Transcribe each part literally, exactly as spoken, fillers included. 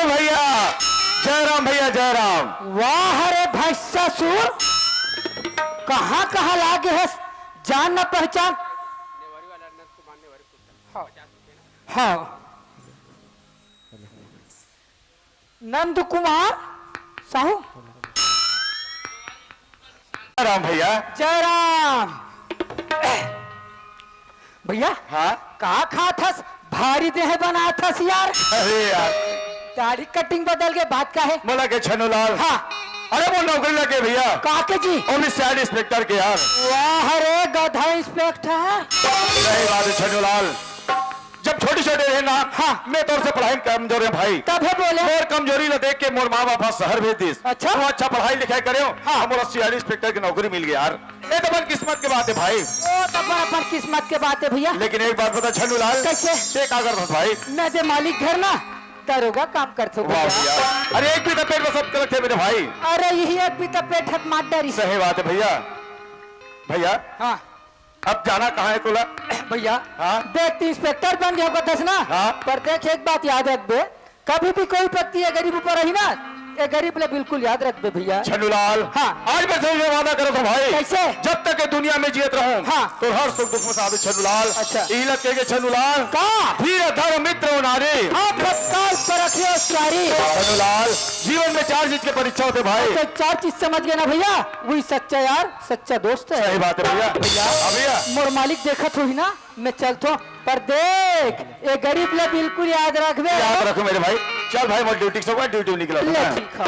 भैया, जय राम भैया, जय राम। वाह रे भैंसासुर, कहाँ कहाँ लागे हस, जान न पहचान। हाँ, हाँ। नंद कुमार साहू। राम भैया। जय राम। भैया, हाँ? का खात हस? भारी देह बनात हस यार। अरे यार। दाढ़ी कटिंग बदल के बात का है? मोला के छन्नूलाल। हाँ। अरे वो नौकरी लगे भैया। का के जी? वो भी सैड इंस्पेक्टर के यार। वाह रे गधा इंस्पेक्टर। सही बात है छन्नूलाल। जब छोटे-छोटे रहे ना, हाँ। मैं तोर से पढ़ाई में कमजोर है भाई। तब है बोले। मोर कमजोरी ला देख के मोर माँ बाप शहर भेज दिस। अच्छा। तू अच्छा पढ़ाई लिखाई करे हो, हाँ। हम मोला सीआईडी इंस्पेक्टर की नौकरी मिल गई यार। ये तो अपन किस्मत के बात है भाई। ओ, तो अपन, अपन किस्मत के बात है भैया। लेकिन एक बात बता छन्नूलाल। कैसे? ये का करत हस भाई? मैं दे मालिक घर ना दरोगा काम करत हूँ वाह भैया। भैया। अरे एक भी तो पेट में सब गलत है मेरे भाई। अरे यही एक भी तो पेट हत मार डरी। सही बात है भैया। भैया। हाँ। अब जाना कहाँ है तोला? भैया, हाँ? देख, तू इंस्पेक्टर बन गया होगा दस ना? हाँ। पर देख, एक बात याद रख बे, कभी भी कोई पत्ती ये गरीब ऊपर रही ना, ये गरीब ले बिल्कुल याद रख बे भैया। छन्नूलाल, हाँ। आज मैं तुझे वादा करता हूँ भाई। कैसे? जब तक ये दुनिया में जियत रहूँ, हाँ। तो हर सुख दुख में साथ छन्नूलाल। अच्छा। इही लग के छन्नूलाल। का? धीर धर मित्र नारी। आप तत्काल परखियो सारी। छन्नूलाल, जीवन में चार चीज के परीक्षा होते भाई। अच्छा, चार चीज समझ गए ना भैया, वही सच्चा यार, सच्चा दोस्त है। सही बात है भैया। भैया, हाँ भैया। मोर मालिक देखत होही ना, मैं चलत हूँ, पर देख, ये गरीब ले बिल्कुल याद रखबे। याद रखो मेरे भाई। चल भाई, मैं ड्यूटी से ड्यूटी निकला ले, ना। ठीक हो।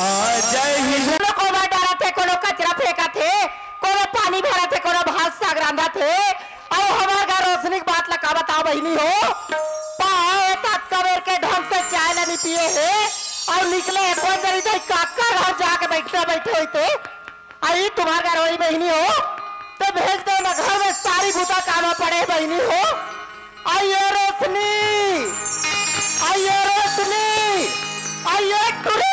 आ, जय हिंद। कोनो गोबर डालत हे, कोनो कचरा फेंकत हे, कोनो पानी भरत हे, कोनो भात साग रांधत हे। अउ हमार घर रोशनी के बात ला का बताओ बहिनी हो, पाए तात कबेर के ढंग से चाय ला नी पिए हे, अउ निकले हे कोन जनी दई काकर घर जाके बैठे बैठे होइते। आई तुम्हार घर वाली बहिनी हो, तो भेज दे ना घर में सारी बुता काम पड़े बहिनी हो। आइए रोशनी, आइए रोशनी, आइए टुरी।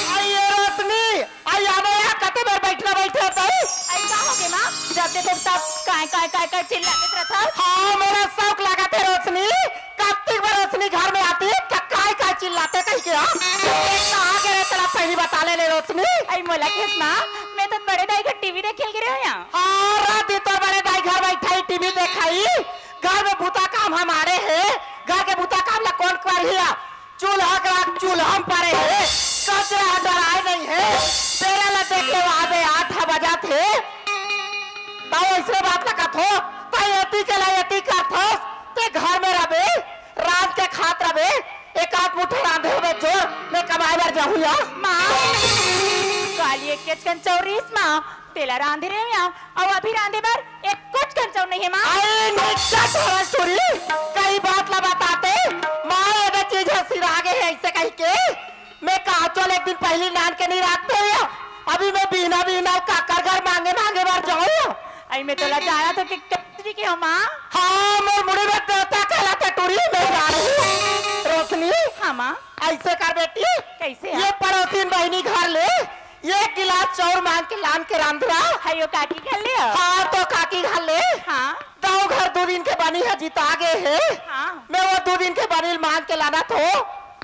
आई ये रोशनी, आई आवे यहाँ कते बेर बैठना बैठे हस तई। आई का हो गे माँ? जब देखो तब काय, काय, काय, काय चिल्लाते रहत हस। हाँ, मोला शौक लागत हे रोशनी। कतिक बार रोशनी घर में आतिस, त काय, काय चिल्लाते कहिके, हाँ? एक तो आ गे रहे, तेला पहली बता ले, ले रोशनी। आई मोला कहिस माँ, मैं तो बड़े दाई घर टीवी देखे ल गे रहे हो यहाँ। हाँ, रात दिन तो बड़े दाई घर बैठा ही टीवी देखाही। घर में बुता काम हमारे हे, घर के बुता काम ला कोन करही? चूल्हा करा चूल्हा में परे हे, कचरा डराय नहीं हे। बेरा ला देख ले, आबे आठ बजत हे। तउ अइसने बात ला कथो, तइ एती के ला एती करथस, ते घर में रबे, रांध के खात रबे, एक आध मुठा रांधे होबे जोर, मैं कमाए बर जाहूँ या। माँ, काली एक केचकन चौरीस माँ, तेला रांधे रहे या, अउ अभी रांधे बर एक कुछ कंचौ नहीं है, माँ। अरे, निकट हवय टुरी, कई बात ला बताते, माँ, ये चीज ह सिरा गे हे, अइसे कहिके। मैं कहा, चल, एक दिन पहिली नान के नहीं राखते हुए, अभी मैं बिहना बिहना काकर घर मांगे मांगे बर जाहूँ। अई, मैं तोला जानत हों कि कतरी के हो, माँ। हाँ, मोर मुड़ी में देवता कहलाथे टुरी, मैं जानहूँ। रोशनी। हाँ, माँ। अइसे कर बेटी। कइसे? ये पड़ोसिन बहिनी घर ले एक गिलास चाउर मांग के लान के रांध ला। हयो काकी घर ले? हाँ, तो काकी घर ले। हाँ। दऊ घर दू दिन के बनी हे, जिता गे हे। हाँ। मैं वो दू दिन के बनी मांग के लानत हों।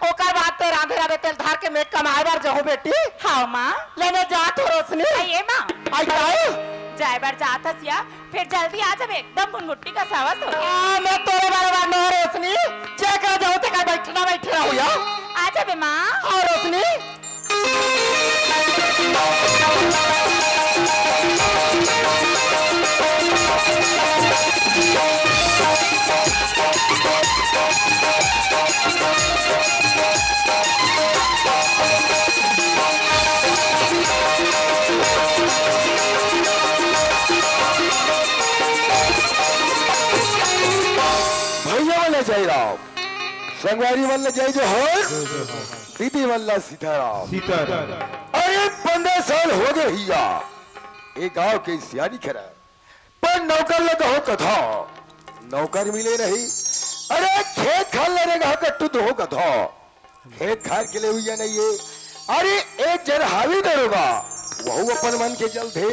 ओकर बाद ते रांधे रबे, तेल धार के मैं कमाए बर जाहूँ बेटी। हाँ माँ। ले मैं जात हों रोशनी। आइए माँ। आई जाए। जाए बर जात हस या, फेर जल्दी आ जाबे, एकदम भुनभुट्टी कस हवस हो। आ, मैं तोरे बरोबर नोहंव रोशनी, जेकर जाहूँ तेकर बइठना बइठे रहूँ या। आ जाबे माँ। हाँ रोशनी। संगवारी मन ल जय जोहार, दीदी मन ल सीताराम। सीताराम। अरे, पंद्रह साल हो गए भैया, ये गांव के सियानी खरा, पर नौकर ल कहो कथा, नौकर मिले नहीं। अरे, खेत खार ल रे कहा कट्टू दो कथा, खेत खार के ले हुई नहीं है। अरे, एक जन हावी दरोगा, वहू अपन मन के चलथे,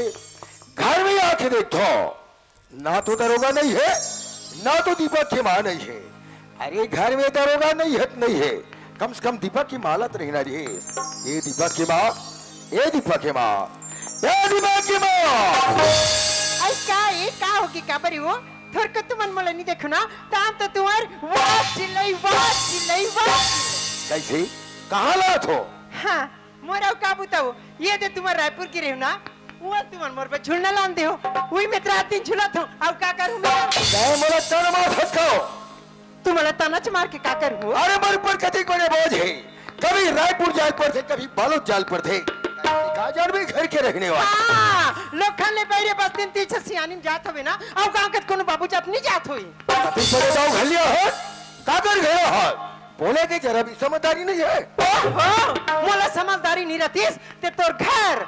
घर में आके देखथो, ना तो दरोगा नहीं है, ना तो दीपक के माँ नहीं है। अरे, घर में दरोगा नहीं है तो नहीं है, कम से कम दीपक की माँ ला तो रहना रे। ये दीपक की माँ, ये दीपक की माँ, ये दीपक की माँ। अरे का, ये का हो गे, काबर हो? थोरको तुमन मोला नहीं देखो ना, ताम तो तुम्हार वाह चिल्लाई, वाह चिल्लाई, वाह चिल्लाई। कैसे? कहाँ लात हो? हाँ, मोर अउ का बताओ, ये दे तुम्हार रायपुर गे रहेंव ना, वो तुमन मोर पे झुलना लान दे हो, वही में रात दिन झुलत हो, अउ का करूँ मैं? मैं मोला तन मार फसकाओ। तुम्हारा तनच मार के का करूँ? अरे, मोर ऊपर कतिक बड़े बोझ है, कभी रायपुर जाए पड़थे, कभी बालोद जाए पड़थे, का जान भी घर के रहने वाले। हाँ, लोखन ले बहिरे बस्तिन तीछ सियानिन जात होवे ना, अउ गाँव के कोनो बाबू जात नहीं जात होई। कतिक बड़े दाव घलिया है, काकर घरा है, बोले के जरा भी समझदारी नहीं है। ओहो, मोला समझदारी नहीं रहतीस, ते तोर घर,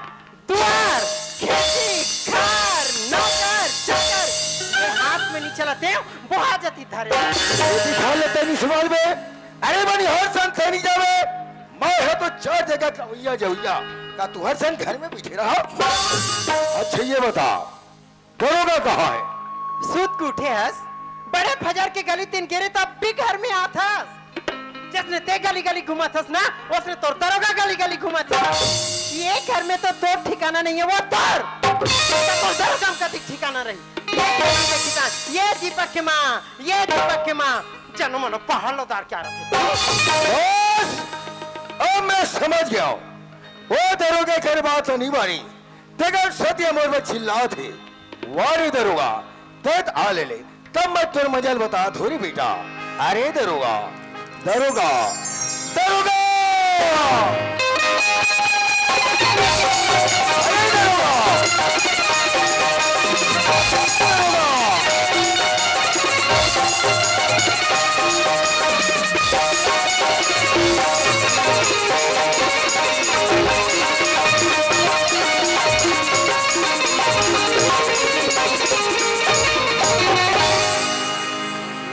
दुआर, खेती, खार, नौकर, चाकर, ये हाथ में नहीं चलते, बोहा जाती थारे। ये दिखा लेते नहीं समाज में। अरे बनी हर सन सैनी जावे, मैं है तो चार जगह का हुइया जहुइया, का तू हर सन घर में बैठे रहा? अच्छा ये बता, दरोगा कहाँ है? सुत के उठे हस, बड़े फजर के गली तीन गेरे तब भी घर में आत हस। जसने ते गली गली घूमत हस ना, उसने तोर दरोगा गली गली घूमत हस। ये घर में तो तोर ठिकाना नहीं है, वो तोर। तो तोर दरोगा में कतिक ठिकाना रही? ये दीपक के माँ, ये दीपक के माँ, जनो मनो पहाड़ लो दार क्या रखे। बस, अब मैं समझ गया हूँ। वो दरोगा के बात तो नहीं मानी। तेकर सतिया मोर में चिल्लात हे, "वाह रे दरोगा, तैं त आ ले ले, तब मैं तोर मजा ल बता थोरी बेटा।" अरे दरोगा, दरोगा, दरोगा! अरे दरोगा! दरोगा!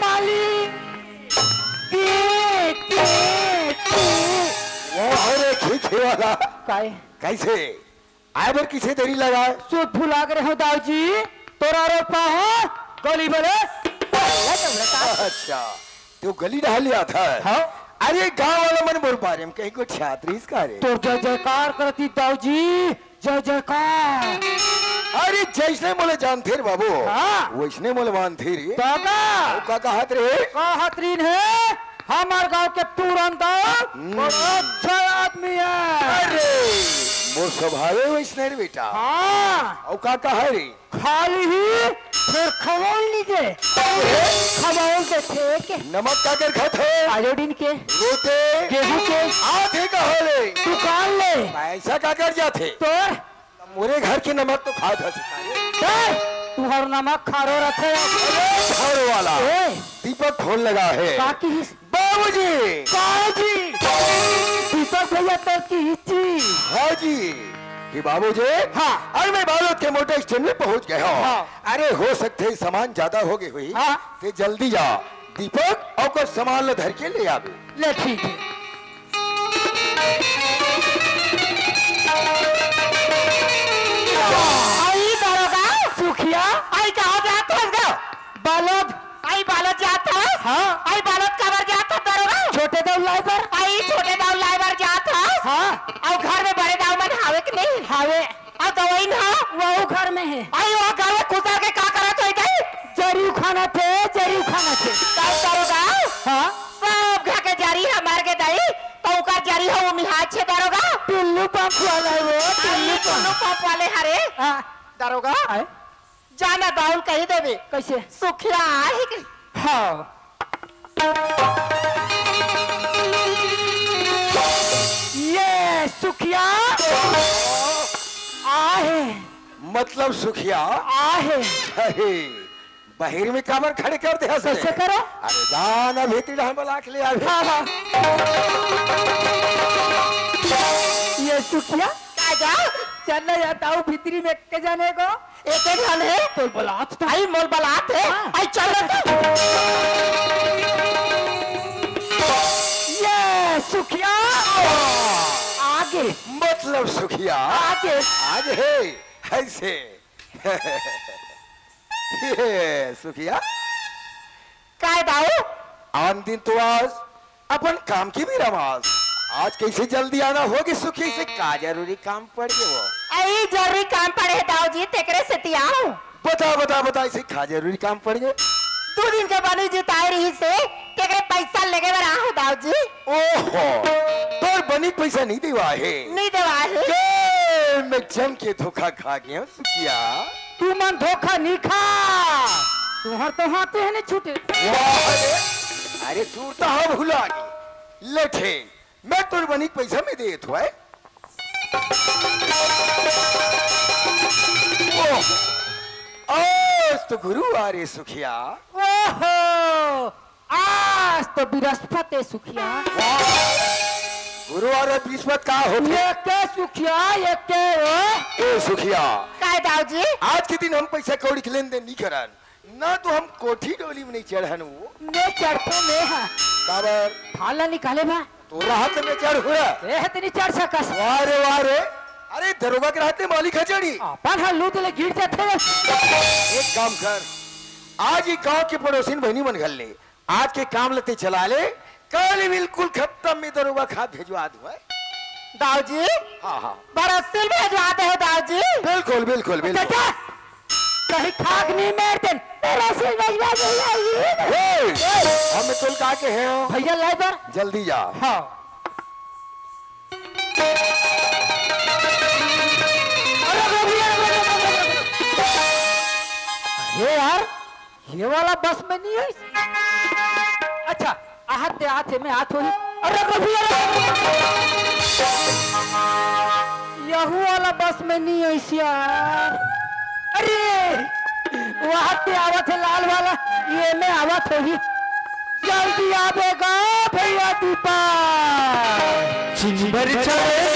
मालिक, के, के, के। वाह रे खींचे वाला। काय? कैसे? आए बर किसे देरी लगा? सूत फुला के रहो दाऊ जी, तोरा रोपा हो, गोली बोले, पल्ला चौड़ा का। अच्छा, तो गली डहर ले आत हे। हाँ। अरे गांव वाला मन बोल पा रहे हम, कहीं को छात्रीस का रे। तोर जय जयकार करती दाऊ जी, जय जयकार। अरे जैसने मोला जानथे रे बाबू, हाँ। वैसने मोला मानथे रे। दादा। वो का कहत रे? कहत रीन हे, हमर गांव के पूरन दाऊ हम्म। बड़ा अच्छा आदमी है। अरे, मोर स्वभावे वैसने रे बेटा। हाँ। अउ का कहा रे? खाली ही फिर खवाल लीजिए। खवाल के ठेके। नमक काकर खात हे? आयोडीन के। रोटे? गेहूं के। आथे कहा ले? दुकान ले। पैसा काकर जाथे? तोर मोरे घर के नमक तो खात हस। ए, तुहर नमक खारो रथे। अरे, खारो वाला। ए। दीपक फोन लगा है। का किहिस? बाबूजी। बाबूजी। दीपक भैया तो किहिस जी। हाँ जी। कि बाबूजी। हाँ। अरे, मैं बालोद के मोटर स्टैंड में पहुंच गया हूँ। हाँ। अरे, हो सकथे सामान ज्यादा हो गए हुई। हाँ। ते जल्दी जा। दीपक, अउ कुछ सामान ल धर के ले आबे। ले, ठीक है। आई दरोगा। सुखिया। आई कहाँ जात हस गा? बालोद। आई बालोद जात हस? हाँ। आई बालोद काबर जात हस दरोगा? छोटे दाऊ लाए बर। आई छोटे दाऊ लाए बर जात हस? हाँ। अउ घर में बड़े दाऊ मन हावे कि नहीं? हावे। अउ दवाई ना? वहू घर में हे। आई वो घर में कुतर के का करत होई गई? जरी उखानत हे, जरी उखानत हे। का दरोगा? हाँ? सब घर के जरी ह मर गे दाई, त ओकर जरी ह वो मिहाज छे दरोगा। टुल्लू पंप वाला हे वो, टुल्लू आई पंप। टुल्लू पंप वाले हरे। हाँ। दरोगा? आए? जाना बाउल कही देबे। कैसे? सुखिया आहे के? हाँ। ये सुखिया आहे। मतलब सुखिया आहे। अरे, बाहिर में काबर खड़े कर दे हस? कइसे करो? अरे जा ना भीतरी डहर बला के ले आ। हाँ, हाँ। ये सुखिया। का जा? चल ना यार, दाऊ भीतरी में के जाने को। एक एक झन हे। तोर बलात तो। आई मोर बलात हे। हाँ। आई चल ना तो। ये सुखिया। आगे। मतलब सुखिया। आगे। आगे हे। ऐसे। ये सुखिया। काय दाऊ? आन दिन तो आज अपन काम के बेरा म आस। आज कइसे जल्दी आना होगे सुखिया, अइसे का जरूरी काम पड़ गे वो? अई जरूरी काम पड़े हे दाऊ जी, तेकरे सेती आऊं। बता, बता, बता, अइसे का जरूरी काम पड़ गे? दू दिन के बनी जी ताय रहिस हे, तेकरे पइसा लेगे बर आहूं दाऊ जी। ओहो, तोर बनी के पइसा नइ देवा हे? नइ देवा हे। ए, मैं जम के धोखा खा गेंव। सुखिया। तुमन धोखा नइ खा। तुंहर तो हाथे हे नइ छूटे। वाह रे। अरे चूरता हा भुला गे। ले ठे, मैं तोर बनी के पइसा में देत हों। ओह, आज तो गुरुवार हे सुखिया। ओहो, आज तो बिरस्पत हे सुखिया। वाह! गुरुवार अउ बिरस्पत का होथे? एके सुखिया, एके ओ। ए सुखिया। काय दाऊ जी? आज के दिन हम पइसा कौड़ी के लेन देन नइ करन, ना तो हम कोठी डोली में नइ चढ़न वो। नइ चढ़थों मैं हा। काबर? भाला निकाले बा। तोर हाथ में चढ़ हुआ। ए, तैं नइ चढ़ सकस। वाह रे, वाह रे। अरे दरोगा के रहते मालिक ह चढ़ी। अपन ह लूट ले गिर जाथे। एक काम कर, आज ही गांव के पड़ोसिन बहिनी मन घर ले आज के काम ल तैं चला ले, कल बिल्कुल खत्म में दरोगा के हाथ भेजवा दूं, हैं? दाऊ जी, हाँ, हाँ। बरसिल भेजवा दे हो दाऊ जी। बिल्कुल, बिल्कुल, बिल्कुल। चाचा, कहीं खाक नहीं मार देन, बरसिल भेजवा दे दाऊ जी। ए, हम तुल का के हैं? भैया लाई बर। जल्दी जा। हाँ। अरे यार, ये वाला बस में नहीं है। अच्छा, आहत ते आत हे, मैं आत होही। अरे, रुक, रुक, रुक। यहू वाला बस में नहीं है यार। अरे, वहाँ ते आवत हे लाल वाला, ये में आवत होही। जल्दी आबे गा भैया दीपा। चिंबर चढ़े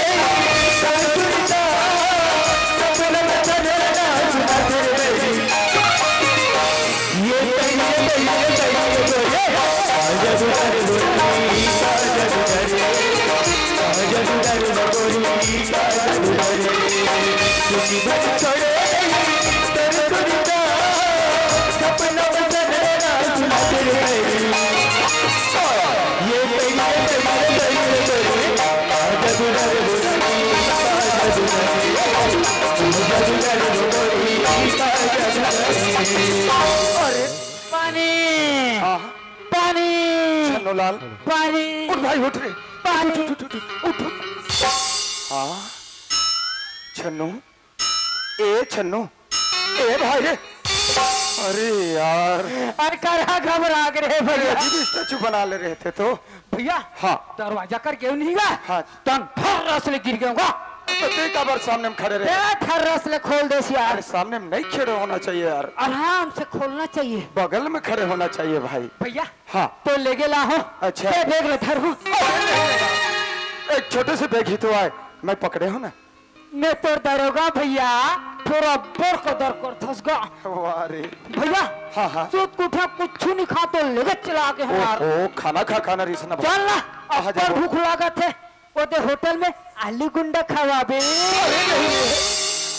अरे, पानी। हाँ। पानी। छन्नूलाल। पानी। उठ भाई, उठ रे। पानी। उठ, उठ, उठ, उठ, उठ। हाँ। छन्नू। ए छन्नू। ए भाई रे। अरे यार। अरे करा घबरा गे रे भैया। अभी भी स्टैचू बना ले रहे थे तो। भैया। हाँ। दरवाजा कर गेंव नहीं गा। हाँ। तन फर्रस ले गिर गेंव गा। तो तैं काबर सामने में खड़े रहे? ए, फर्रस ले खोल देस यार। अरे सामने में नहीं खड़े होना चाहिए यार। आराम से खोलना चाहिए। बगल में खड़े होना चाहिए भाई। भैया। हाँ। तो लेगे ला हो। अच्छा। ये बैग ले धर हूँ। एक छोटे से बैग ही तो आए, मैं पकड़े हूँ ना। मैं तोर दरोगा भैया, थोड़ा बोर कदर करथस गा। वाह रे। भैया, हाँ, हाँ। सूत के उठा कुछु नहीं खा तो लेगे चला गे हमार। ओहो, खाना खा, खाना रिस ना भाई। चल ना, कहाँ अब जाबो? भूख लागत हे, ओदे होटल में आलू गुंडा खवाबे। अरे नहीं रे,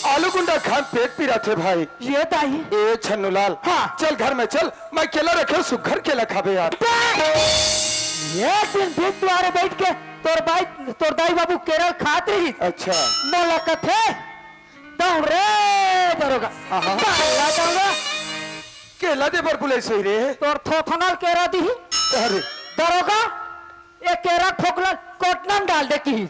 आलू गुंडा खान पेट पिराथे भाई। ये दाई। ए छन्नूलाल, हाँ। चल घर में चल, मैं केला रखे हूँ, सुग्घर केला खाबे यार। एक दिन भी दुआरे बैठ के तोर बाई, तोर दाई बाबू केरा खात रही। अच्छा। मोला कथे, "दौड़ रे दरोगा।" हाँ, हाँ। दौड़ा, दौड़ा। केला दे बर बुलाइस हे रे। तोर थोथनल केरा दिही। अरे। दरोगा, ये केरा खोखला कोटना में डाल दे की। नहीं,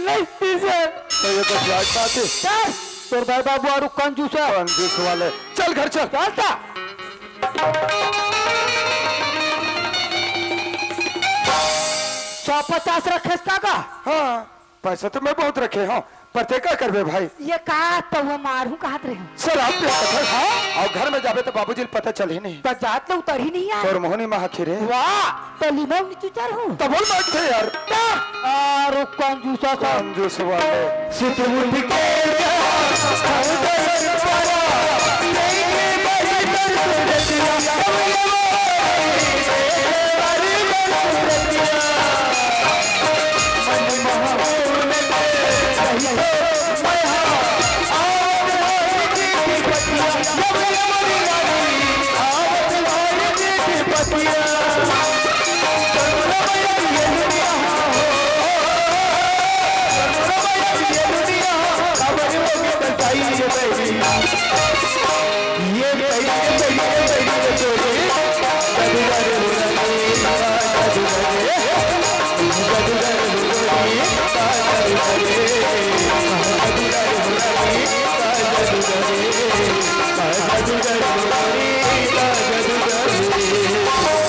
नहीं, पीछे। तो ये तो ब्याज बात है। चल, तोर दाई बाबू आरु कंजूस हे। कंजूस वाले। चल घर चल। चल ता। सौ पचास रखेस का का? हाँ, पैसा तो मैं बहुत रखे हूँ, पर ते का करबे भाई? ये का पौवा मारहूं कहत रहे? शराब पी के, हाँ? अउ घर में जाबे त बाबूजी ल पता चलही नहीं। त जात ले उतरही नहीं यार। तोर मोहनी मा हखी रे। वाह। त लिमऊ नी चुचरहूं। त बोल बैठ थे यार। त आरो कंजूसा सा। कंजूस वाले। सितमुंड के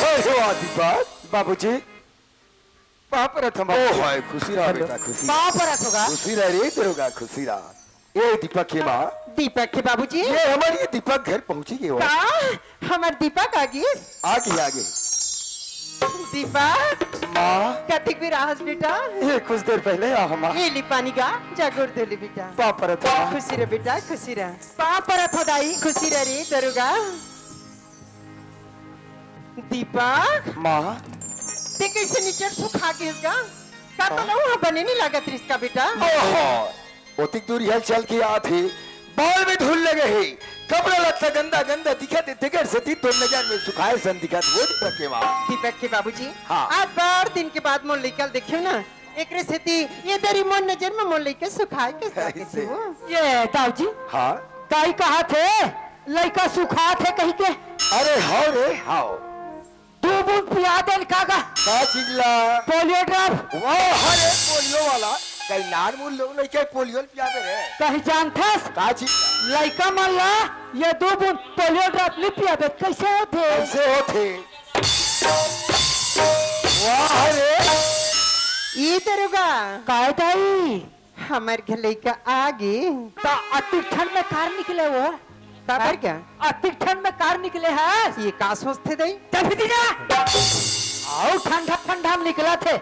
अरे वाह दीपक। बाबूजी, पाँव परत हंव। ओ हाय, खुशी रह बेटा, खुशी। पाँव परत हंव गा। खुशी रह रे दरोगा, खुशी रह। ए दीपक के माँ। दीपक के बाबूजी। ये हमर ये दीपक घर पहुंची गे हो। का? हमर दीपक आ गिस? आ गे, आ गे। दीपक। माँ। कतिक बेर आहस बेटा? ये कुछ देर पहले आहों माँ। ये ली पानी गा, जा गोड़ धो ले बेटा। पाँव परत हंव माँ। खुशी रह बेटा, खुशी रह। पाँव परत हंव दाई, खुशी रह रे दरोगा। दीपक। माँ। ते कइसे निचर सुखा गेस गा? का हाँ। तोला उहाँ बने नइ लागत रिहिस का बेटा? ओहो, ओतिक दूरिहा ले चल के आत हे, बाल में धूल लगे हे, कपड़ा लत्ता गंदा गंदा दिखत हे, तेकर सेती तोर नजर में सुखाय सन दिखत हे दीपक के माँ। दीपक के बाबूजी, हाँ। आज बड़ दिन के बाद मोर लइका ल देखेंव ना, एकरे सेती ये दरी मोर नजर में मोर लइका सुखाय कस लागत हे। ये दाऊ जी, हाँ। दाई कहत हे, लइका सुखात हे कहिके। अरे हव रे, हव। दू बूंद पिया देन का गा? का चीज ला? Polio drop. वाह, अरे पोलियो वाला, कहीं नान मुन लोग नहीं कहे पोलियो ल पियाबे रे। कहीं जानथस? का चीज ला? लइका मन ला ये दू बूंद पोलियो ड्रॉप नइ पियाबे, कइसे होथे? कइसे होथे? वाह रे। ई दरोगा। काय दाई? हमर घर लइका आ गे। त अतिक ठंड में कार निकले वो? काबर का? अतिक ठंड में कार निकले हस? ये का सोचथे दई? चल फिर ना। अउ ठंडा ठंडा में निकलथे।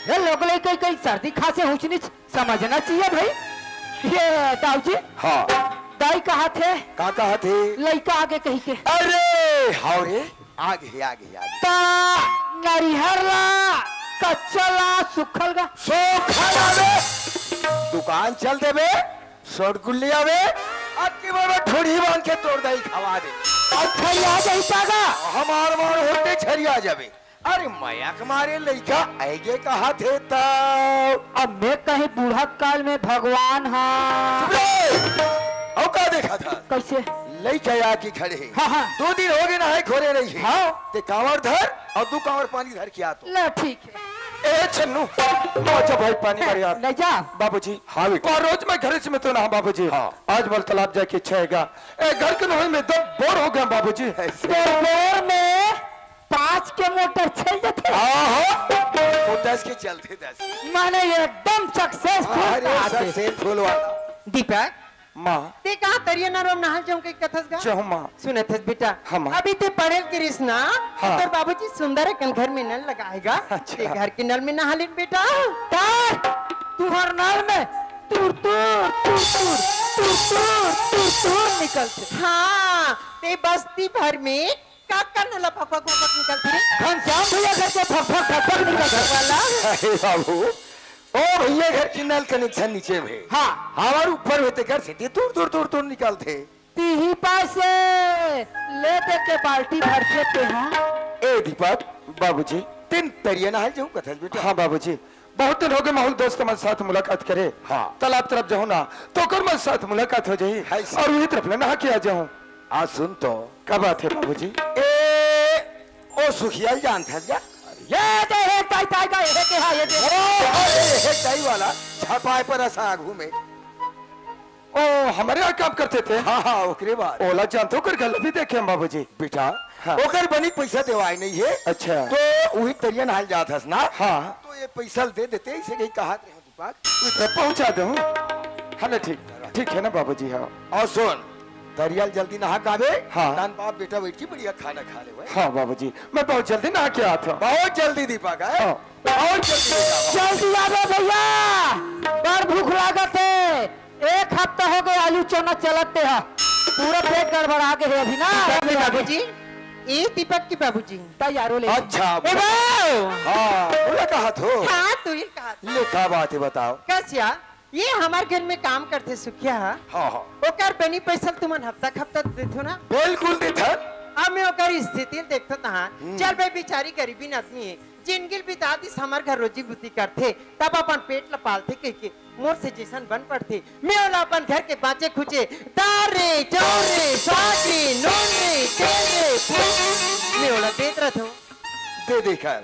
ये लोग लइका कहीं सर्दी खांसी ऊंच नीच समझना चाहिए भाई। ये दाऊ जी। हाँ। दाई कहत हे। का कहत हे? लइका आ गे कहिके। अरे, हव रे। आगे, आगे, आगे। त नरिहर ला, कच्चा ला, सुखल गा। सुखल आवे। दुकान चल देबे, सड़कुल्ली आवे, अक्की बार में ठोड़ी बांध के तोर दाई खवा दे। अच्छा, ये आ जाई का गा? हमार मार होते छरिया जाबे। अरे मया के मारे लइका आएगे कहत हे त। अब मैं कहीं बूढ़ा काल में भगवान हा। चुप रे! अउ का देखत हस? कइसे? लइका आके खड़े हे। हाँ, हाँ। दू दिन होगे नहाय खोरे नइ हे। हाँ। ते कांवर धर अउ दू कांवर पानी धर के आ तो। ले ठीक हे। ए छन्नू, आ जा भाई पानी भर यार। ले जा। बाबूजी। हाँ बेटा। पर रोज मैं घर से में तो ना बाबूजी। हाँ। आज मोला तालाब जाके इच्छा हे गा। ए घर के नहर में दो बोर हो गया बाबूजी। ऐसे। तो बोर में पाँच के मोटर चल जाथे। आहा, वो दस के चलथे, दस। माने एकदम successful अरे, बात हे। Successful वाला। दीपक, माँ। ते कहाँ तरिया नहर में नहाय जाहूं कहिके कथस गा? जाहूं माँ। सुनत हस बेटा, हाँ माँ। अभी ते पढ़े ल गिरिस ना, हाँ। तोर बाबूजी सुंदर अकन घर में नल लगाय हे गा। अच्छा। ते घर के नल में नहा लेन बेटा। तार, तुहर नल में तुर तुर, तुर तुर, तुर तुर, तुर तुर निकलथे। हाँ, ते बस्ती भर में काकर नल ला फक फक फक फक निकलथे रे? घनश्याम भैया घर के फक फक फक फक निकलथे। वाला। अरे बाबू, ओ भैया घर के नल connection नीचे में हे। हाँ। हमर ऊपर में हे तेकर सेती तुर तुर तुर तुर निकलथे। तिही पास ले दे के बाल्टी भरथे ते हा। ए दीपक, बाबूजी। तें तरिया नहाय जाहूं कथस बेटा। हाँ बाबूजी। बहुत दिन होगे माहूल दोस्त मन साथ मुलाकात करे। हाँ। तालाब तरफ जाहूं ना, त ओकर मन साथ मुलाकात हो जाही। है सर। अउ उही तरफ ले नहा के आ जाहूं। आ सुन तो। का बात हे बाबूजी? ए, ओ सुखिया ल जानथस गा? ये दे हे दाई, दाई, दाई, हे के हा, ये दे। ओ, अरे, हे दाई वाला, छपाय पर असा आगू में। ओ, हमरे यहाँ काम करथे ते? हाँ, हाँ, ओकरे बाद। ओला जानथों, ओकर घर भी देखे हंव बाबूजी। बेटा, हाँ। ओकर बनी पैसा देवाय नइ हे। अच्छा। त उही तरिया नहाय ल जात हस ना? हाँ। त ये पैसा ल दे देते, अइसे कहीं कहत रहे हंव दीपक। इधर पहुँचा दे हूँ। हाँ ना, ठीक, ठीक है ना बाबूजी? हाँ। अउ सुन, तरिया ल जल्दी नहा के आबे। हाँ। तहान बाप बेटा बइठ के बढ़िया खाना खा लेबे। हाँ बाबूजी, मैं बहुत जल्दी नहा के आत हँव। बहुत जल्दी दीपक, हैं? हाँ। बहुत जल्दी दीपक। जल्दी आबे भइया, बड़ भूख लागत हे। एक हफ्ता होगे आलू चना चलत हे, पूरा पेट गड़बड़ा गे हे अभी ना। बाबूजी, ए दीपक के बाबूजी। तैयारो ले। अच्छा, ए बाबू। हाँ, ओला कहत हो। हाँ, तू ही कहत। ले, का बात हे, बताओ। कस या, ये हमर घर में काम करथे सुखिया ह। हाँ, हाँ। ओकर बनी पइसा ल तुमन हफ्ता के हफ्ता देथो ना? बिल्कुल देथन। अब मैं ओकर स्थिति ल देखथों तहाँ। हम्म। चल बे, बिचारी गरीबीन आदमी हे, जिनगी ल बिता दिस हमर घर रोजी बूती करथे, तब अपन पेट ल पालथे कहिके मोर से जइसन बन पड़थे। मैं ओला अपन घर के बाँचे खुचे दार रे, चाउर रे, साग रे, नून रे, तेल रे, फूल, मैं ओला देत रथों। दे देकर,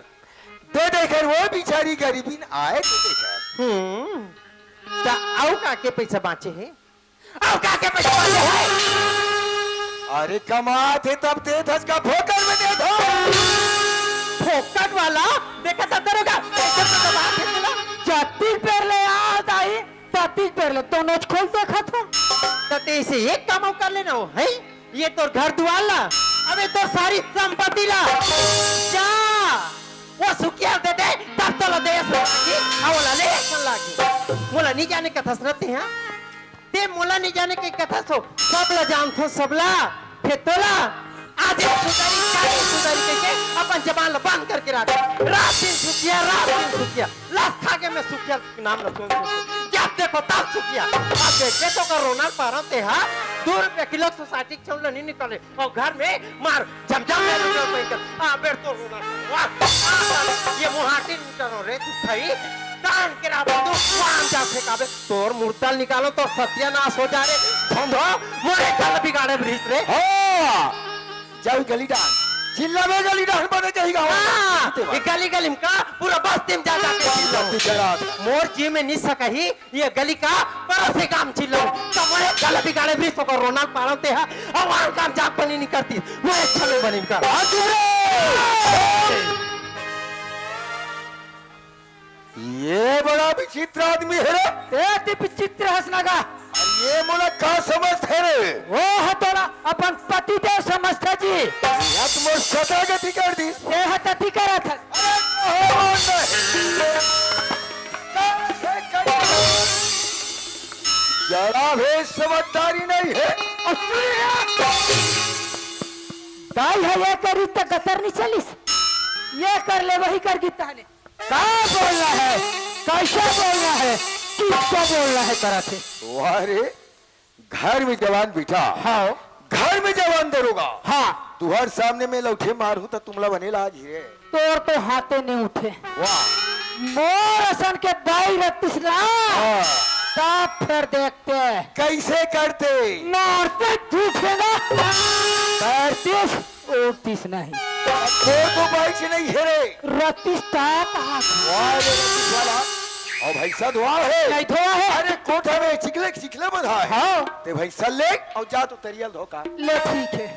दे देकर वो बिचारी गरीबीन आए, दे देकर। हम्म। त अउ का के पइसा बाँचे हे? अउ का के पइसा बाँचे हे? अरे, कमात हे तब देत हस का फोकट में देत हो? फोकट वाला? देखा त दरोगा, कइसे तो दबात हे तेला। जतिक बेर ले आ दाई, ततिक बेर ले तो नोच खोल देखत हो। त तेसे एक काम अउ कर लेना हो, हैं? ये तोर घर दुआर ला, अबे तोर सारी संपत्ति ला, जा, वो सुखिया दे दे, तब तो ला देस लागी, अउ ला ले अइसन लागी। मोला नी जाने कथस न तें, हाँ? तें मोला नी जाने के कथस हो, सब ला जानथों, सब ला, फेर तोला, आज एक सुधारी, काल एक सुधारी कहिके अपन जबान ला बंद करके रख। रात दिन सुखिया, रात दिन सुखिया, लाश खा के मैं सुखिया नाम ला सुन, सुन, सुन। जब देखो तब सुखिया। अब देखे तो कर रोना पारा ते हा, दू रुपया किलो सोसाइटी के चाउर ला नी निकाले। अउ घर में मार झमझम में लुटल पैकर। आ, बेर तो रोना। वाह, वाह, ये मुहाटी लुटल रे, तू खई। दान के राह बंधु, वाम जा फेंकाबे। तोर मुर्दा ल निकालों, तोर सत्यानाश हो जा रे। धंधो, मोरे घर बिगाड़े बरिस रे। हाँ, जाओ गली डाहन। चिल्लाबे गली डाहन बने कही गाँव। हाँ, ये गली गली में का, पूरा बस्ती में जा जा के चिल्लाओ। मोर जी में नी सकही, ये गली का परोसी गाम चिल्लाओ, त मोरे गला बिगाड़े बरिस ओकर रोना ल पारंव ते हा, अउ आन काम जात बनी नी करतिस, मोरे छमे बनी कर। हाँ, चुप रे! ये बड़ा विचित्र आदमी हे रे। ए, ते विचित्र हस ना गा। अरे, ये मोला का समझथे रे? ओ ह तोला अपन पति देव समझथे जी। ये त मोर सदा गति कर दिस। ए ह तति करत हस। अरे, कहो नहीं। जड़ा भेद समझदारी नहीं हे। दाई ह ये करिस त गतर नी चलिस, ये कर ले वही कर गिताने। का बोलना हे, कइसे बोलना हे, किसको बोलना हे करत हे। वाह रे, घर में जवान बिठा। हाँ। घर में जवान दरोगा। हाँ। तुँहर सामने में लउठे मारहूँ त तुमला बने लाग ही रे। तोर तो हाथे नहीं उठे। वाह। मोर असन के दाई रतिस ना। हाँ। तब फेर देखते। कइसे करते? मारते झूठे ना। करतिस। उठतिस नहीं। तोर तो बाइक से नहीं हे रे। रतिस तात हाथ। वाह रे, रतिस वाला। अउ भइसा धोवा हे? नहीं धोवा हे। अरे कोठा में चिखले, चिखले बंधा हे। हाँ। ते भइसा ले अउ जा तो तरिया ल धो का। ले ठीक हे।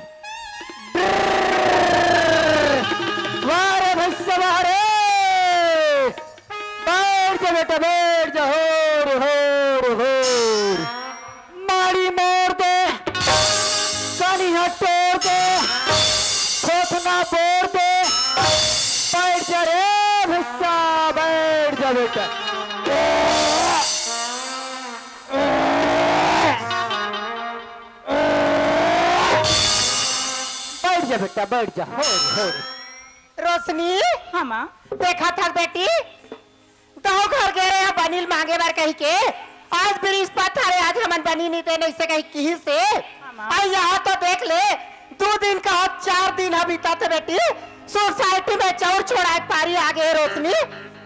वाह रे भइसा वाह रे। बइठ जा बेटा, बइठ जा, होर, होर, होर। माड़ी मोर दे, कनिहा टोर दे, खोखना बोर दे। बइठ जा रे भइसा, बइठ जा बेटा। बइठ जा बेटा, बइठ जा। होर, होर। रोशनी। हाँ, माँ। देखत हस बेटी, गाँव घर गे रहे बनी ल मांगे बर कहिके, आज बृहस्पत हरे, आज हमन बनी नी देन, अइसे कहि किहिस हे। हाँ, माँ। अउ यहाँ तो देख ले, दू दिन कहो चार दिन ह बीतत हे बेटी, सोसाइटी में चाउर छोड़ाए के पारी आगे हे रोशनी।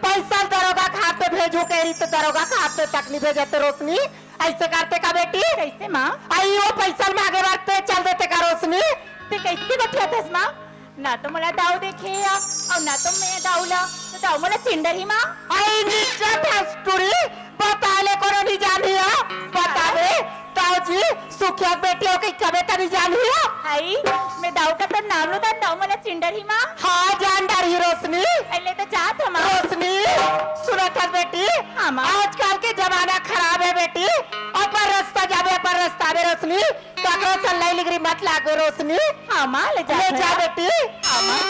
पइसा ल दरोगा के हाथ में भेजहूँ कहे रहिस त दरोगा के हाथ में तक नी भेजत हे रोशनी। अइसे करते का बेटी? कइसे माँ? अई वो पइसा ल मांगे बर ते चल देते का रोशनी? ते कइसे गोठियाथस माँ? ना तो मोला दाऊ देखे हे, अउ ना तो मैं दाऊ ला, त दाऊ मोला चिंडरही माँ। अई नीचा भोजपुरी, बताए ले कोनो नी जानही हे, बताबे, दाऊ जी, सुखिया के बेटी हो कहि कबे त नी जानही हे। हई, मैं दाऊ का तो नाम लूँ त दाऊ मोला चिंडरही माँ। हाँ, जान डरही रोशनी। अइले तो जात हँव माँ। रोशनी, सुनत हस बेटी? हाँ माँ। आजकल के जमाना खराब हे बेटी, अउ सल्लाई लिगरी मत लागो रोशनी। हाँ माँ, ले जा ले जा बेटी। हाँ माँ।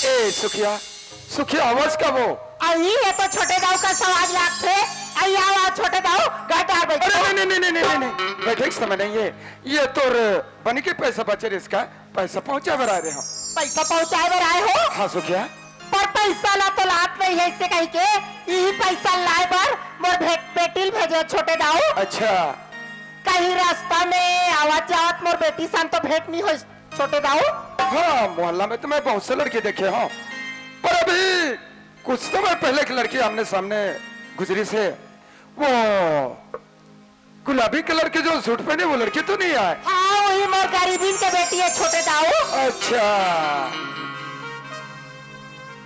ए सुखिया, सुखिया, आवाज का वो? अई, ये तो छोटे दाऊ का सवाज लागथे। अई, आओ, आओ, छोटे दाऊ, घर डार बैठो। अरे, नहीं, नहीं, नहीं, नहीं, नहीं, नहीं, बैठे के समय नहीं है। ये तोर बनी के पैसा बचे रे, इसका पैसा पहुंचा बर आए रहे हम। पैसा पहुंचाए बर आए हो? हाँ, सुखिया। पर पैसा ला तो लात नहीं है, इससे कही के, यही पैसा लाए बर मोर भे-, बेटी ल भेजे, छोटे दाऊ। अच्छा। कहीं रास्ता में आवत जावत मोर बेटी सन तो भेंट नहीं होइस। छोटे दाऊ? हाँ, मोहल्ला में तो मैं बहुत से लड़के देखे हूँ, पर अभी कुछ समय पहले एक लड़की आमने सामने गुजरी से, वो गुलाबी कलर के जो सूट पहने, वो लड़की तो नहीं आए? हाँ, वही मोर गरीबीन के बेटी है, छोटे दाऊ। अच्छा,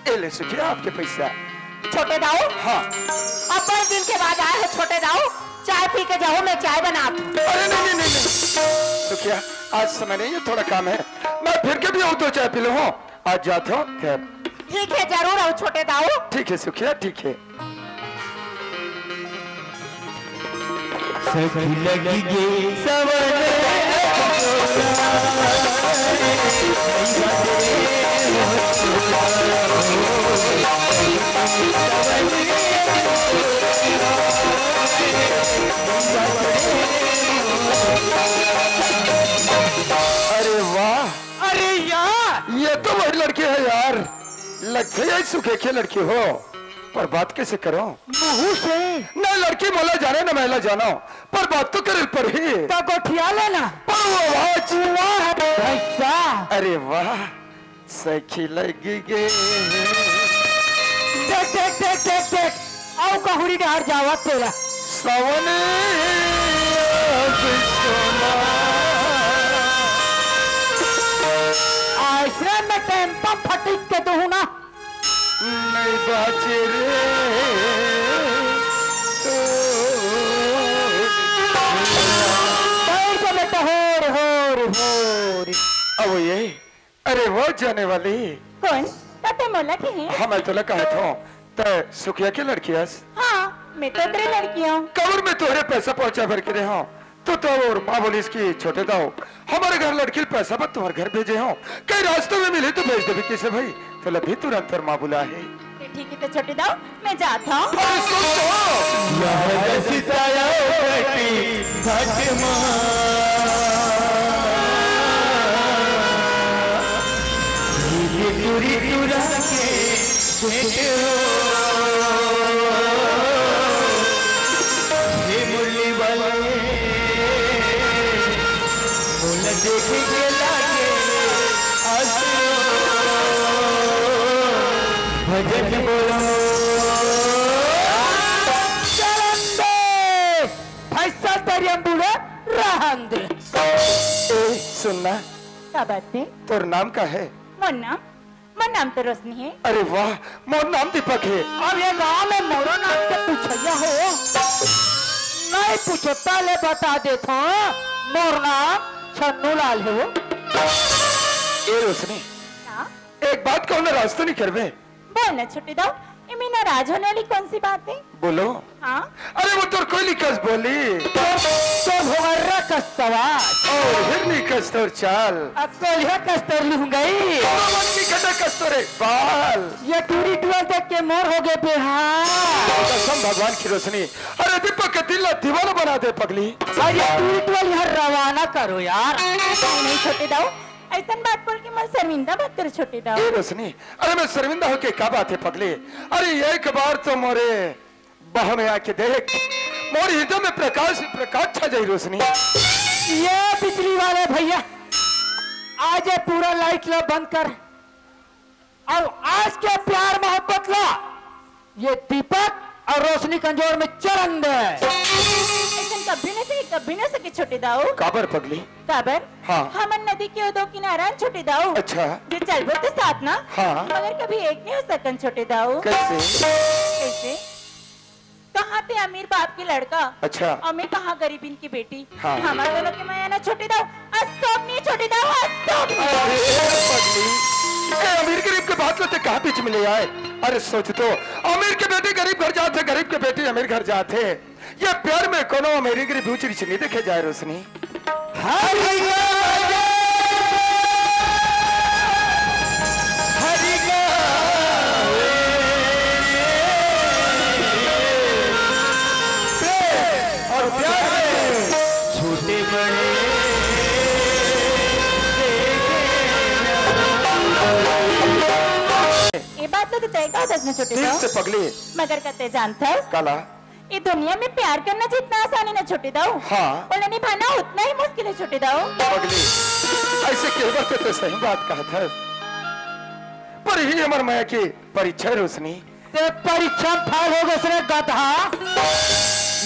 ये ले सुखिया आपके पैसा। छोटे दाऊ? हाँ। अब्बड़ दिन के बाद आए हो छोटे दाऊ, चाय पी के जाओ, मैं चाय बना दूँ। अरे नहीं, नहीं, नहीं, नहीं। सुखिया, आज समय नहीं है, थोड़ा काम है, मैं फिर कभी आऊँ तो चाय पी लूँ। हाँ, आज जात हो, खैर। ठीक है, जरूर आओ छोटे दाऊ। ठीक है सुखिया, ठीक है। सखी लगी गे सवन। अरे वाह, अरे यार, ये तो वही लड़की है यार, लगथे यही सुखेखे लड़की हो, पर बात कैसे करो? मुहू से। न लड़की मोला जाने, न महिला जानो, पर बात तो करे पड़ही। तो गोठिया लेना। पर वो आवाज। वाह भैसा। अरे वाह, सखी लगी गे। देख, देख, देख, देख, देख। अउ कहूरी डहर जावत तेला। सावन अब सोना। आश्रम में टेम्पो फटिक के दुहू ना। नहीं बाचे रे। बैठ जा बेटा, होर, होर, होर। अब ये, अरे वो जाने वाली। कौन? का ते मोला कहे? हाँ, मैं तोला कहत हूँ, ते सुखिया के लड़की हस। हाँ, मैं तो तेरे लड़की हूँ। कबर में तोहरे पैसा पहुँचा भर के रहे हूँ। तो, तो और माँ बोलिस कि छोटे दाऊ, हमारे घर लड़की पैसा बर तुम्हारे घर भेजे हो, कहीं रास्ते में मिले तो भेज देबे किसे भाई? तो लभी तुरंत और माँ बुला है। ये ठीक है तो छोटे दाऊ, मैं जाता हूँ। अरे सुन तो। यह रसिताया घटी घट मा, ये टूरी टूरा के भेंट हो। हे मुरली वाले, मोला देख के लागे आस, भजन बोलो। चलन दे, फैसल दरियम बूढ़े रहन दे। ए, सुनना। का बात है? तोर नाम का है? मोर नाम मोर नाम तो रोशनी है। अरे वाह, मोर नाम दीपक है। अब ये गांव में मोरो नाम से पूछइया हो, नहीं पूछो, पहले बता देत हूँ, मोर नाम छन्नू लाल है वो। ए रोशनी, हाँ? एक बात कहूँ, नाराज तो नहीं करबे? बोल ना छोटे दाऊ, इमे नाराज होने वाली कौन सी बात है? बोलो। हाँ? अरे वो तोर कोयली कस बोली। तो भोगर्रा कस सवाल। और हिरनी कस तोर चाल। अब कोलिया कस तोर लुंगई। और मन की खटा कस तोरे बाल। ये टूरी टुअल देख के मोर हो गए बेहाल। कसम भगवान की रोशनी, अरे दीपक के दिल ला दीवाना बना दे पगली। अरे टूरी टुअल यहाँ रवाना करो यार। नहीं, नहीं छोटे दाऊ, ऐसन बात बोल के मोर शर्मिंदा मत कर छोटे दाऊ। ए रोशनी, अरे मैं शर्मिंदा होके का बात है पगली? अरे एक बार तो मोरे बाह में आके देख, मोर हृदय में प्रकाश ही प्रकाश छा जाई रोशनी। ये बिजली वाले भैया, आज ये पूरा लाइट ला बंद कर और आज के प्यार मोहब्बत ला ये दीपक और रोशनी कंजोर में चलन दे। ऐसन कभी न सही, कभी न सके छोटे दाऊ। काबर पगली? काबर? हाँ। हमन नदी के ओ दो किनारा छोटे दाऊ। अच्छा। जे चलबो तो साथ ना। हाँ। मगर कभी एक नहीं हो सकन छोटे दाऊ। कैसे? कैसे? कहाँ ते अमीर बाप के लड़का। अच्छा। और मैं कहाँ गरीबिन की बेटी। हाँ। हमार दोनों के मया ना छोटे दाऊ। अस्तोक नहीं छोटे दाऊ, अस्तोक नहीं। अरे पगली, ए अमीर गरीब के बात ला ते कहाँ बीच में ले आए? अरे सोच तो, अमीर के बेटे गरीब घर जात हे, गरीब के बेटे अमीर घर जात हे। ये प्यार में कोनो अमीरी गरीब ऊंच नीच नहीं देखे जाए रोशनी। हरि का जय, हरि का प्रेम और प्यार में छोटे बड़े ये बात तो तय का दस में छोटे दिल से पगली। मगर कते जानत हस? काला? ये दुनिया में प्यार करना जितना आसान है ना छोटे दाऊ, हाँ। ओला निभाना उतना ही मुश्किल है छोटे दाऊ। पगली, ऐसे कहबर ते तो सही बात कहत हस, पर ही हमर मया के परीक्षा है रोशनी। ते परीक्षा में फेल हो गए रे गधा।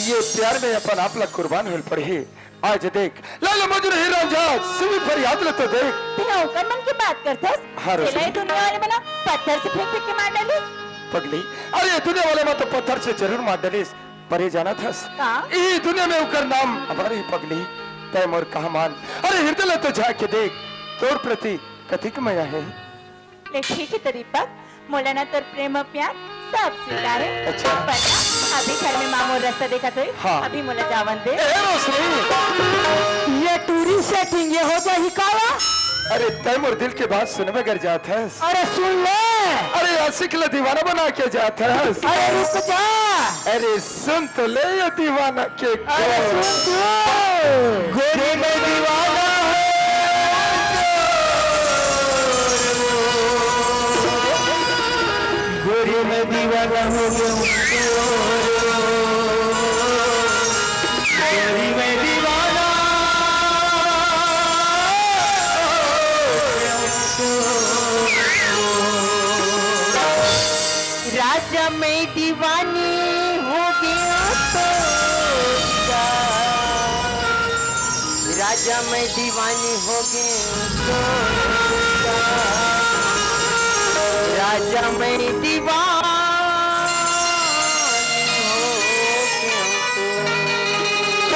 ये प्यार में अपन आप ला कुर्बान होल पड़ही। आज देख, लैला मजनू हीर रांझा, सिमी फरियाद ला तो देख। तेरा ओकर मन की बात करथस? हाँ, रोशनी। तेला ये दुनिया वाले मन पत्थर से फेंक फेंक के मार डालिस। पगली, अरे ये दुनिया वाले मन तो पत्थर से जरूर मार डालिस, पर ये जानत हस? का? ये दुनिया में ओकर नाम अमर है पगली, तय मोर कहा मान। अरे हृदय ला तो झांक के देख, तोर प्रति कतिक मया है। ले ठीक है तो दीपक, मोला ना तोर प्रेम अउ प्यार सब स्वीकार है। अच्छा। पर ना, अभी घर में माँ मोर रास्ता देखत होही, हाँ। अभी मोला जावन दे। ए रोशनी, ये टूरी सेटिंग ये हो जाही काला? अरे तय मोर दिल के बात सुनबे गर जात हस। अरे सुन ले। अरे आशिक ला दीवाना बना के जात हस। अरे रुक जा। अरे सुन तो ले ये दीवाना के अरे सुन तू। गोरी मैं दीवाना हो गोरी मैं दीवाना हो गया हूँ। गोरी मैं दीवाना। राजा मैं दीवानी हो गया तो राजा मैं दीवानी हो गया तो राजा मैं दीवानी हो गया तो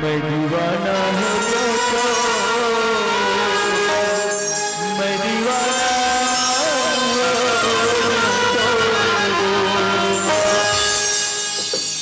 मैं दीवाना